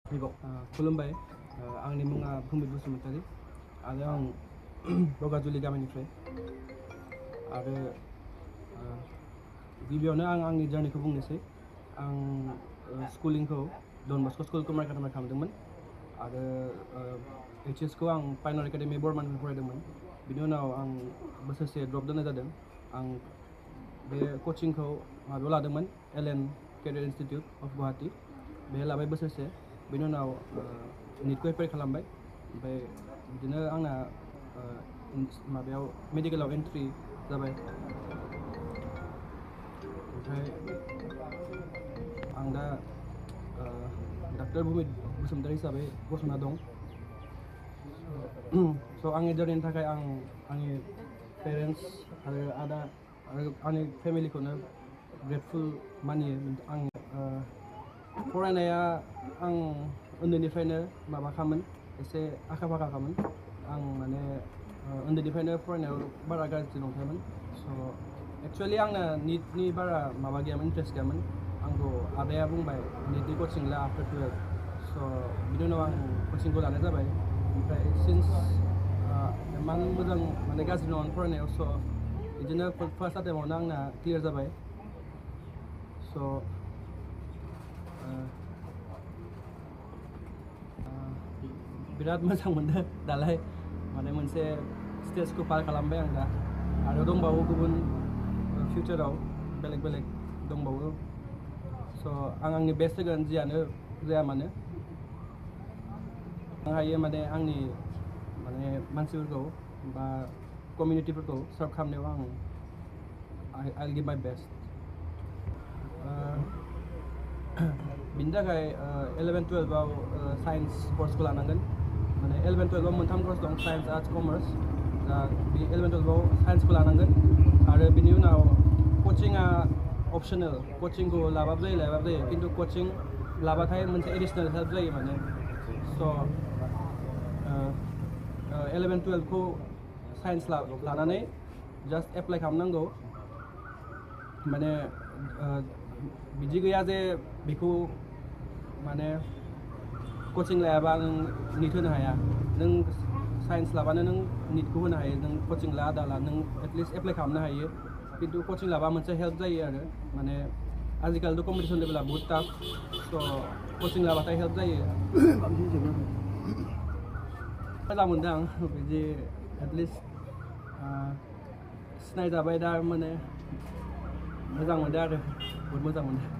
खुलुमबाय आंनि मुङा भुमित बसुमतारी आरो आं बगाजुलि गामिनिफ्राय आरो गिबियावनो आं आंनि जार्निखौ बुंनोसै आं स्कुलिंखौ डन बस्क' स्कुल कुमारघाटनिफ्राय खालामदोंमोन आरो HS खौ आं पायनर एकाडेमि बर्मानिफ्राय फरायदोंमोन बिनि उनाव आं बोसोरसे ड्रप दोननाय जादों आं बे कचिंखौ माबायाव लादोंमोन LN career institute of Guwahati बेहाय लाबाय बोसोरसे बेनि उनाव नीटखौ एप्लाइ खालामबाय ओमफ्राय बिदिनो आंना माबायाव मेडिकेलाव एन्ट्रि जाबाय ओमफ्राय आं दा डाक्टर भुमित बसुमतारी हिसाबै गसंना दं स' आंनि जार्निनि थाखाय आं आंनि पेरेन्टस आरो आदा आरो आंनि फेमिलिखौनो ग्रेटफुल मानियो आं फरायनाया आं उन्दैनिफ्रायनो माबाखामोन एसे आखा फाखाखामोन आं माने उन्दैनिफ्रायनो फरायनायाव बारा गाज्रि नंखायामोन स' एक्सुवेलि आंना नीटनि बारा माबा गैयामोन इन्ट्रेस्ट गैयामोन आंखौ आदाया बुंबाय नीटनि कचिं ला आफ्टार 12 स' बिनि उनाव आं कचिंखौ लानाय जाबाय ओमफ्राय सिन्स इमान मोजां माने गाज्रि नङामोन फरायनायाव स' बिदिनो फार्स्ट आटेम्पआवनो आंना क्लियार जाबाय स' बिराद मोजां मोनदों दालाय माने मोनसे स्टेजखौ पार खालामबाय आं दा आरो दंबावो गुबुन फिउचाराव बेलेग बेलेग दंबावो स' आं आंनि बेस्ट होगोन जियानो जाया मानो आं हायो माने आंनि माने मानसिफोरखौ बा कमिउनिटिफोरखौ सार्भ खालामनायाव I'll give my best बिनि थाखाय 11-12आव साइन्स कर्सखौ लानांगोन माने 11-12आव मोनथाम कर्स दं साइन्स आर्ट्स कमार्स दा बे 11-12आव साइन्सखौ लानांगोन आरो बिनि उनाव कचिंआ अपसनेल कचिंखौ लाबाबो जायो लायाबाबो जायो खिन्थु कचिं लाबाथाय मोनसे एडिसनेल हेल्प जायो माने स' 11-12खौ साइन्स लानानै जास्ट एप्लाइ खालामनांगौ माने बिदि गैया जे बेखौ माने कचिं लायाबा नों नीट होनो हाया नों साइन्स लाबानो नों नीटखौ होनो हायो नों कचिं ला दा ला नों एटलिस्ट एप्लाइ खालामनो हायो खिन्थु कचिं लाबा मोनसे हेल्प जायो आरो माने आजिखालिथ' कम्पिटिसन लेभेला बहुत टाफ स' कचिं लाबाथाय हेल्प जायो मोजां मोनदों आं बिदि एटलिस्ट सिनायजाबाय दा माने मोजां मोनदों आरो बहुत मोजां मोनदों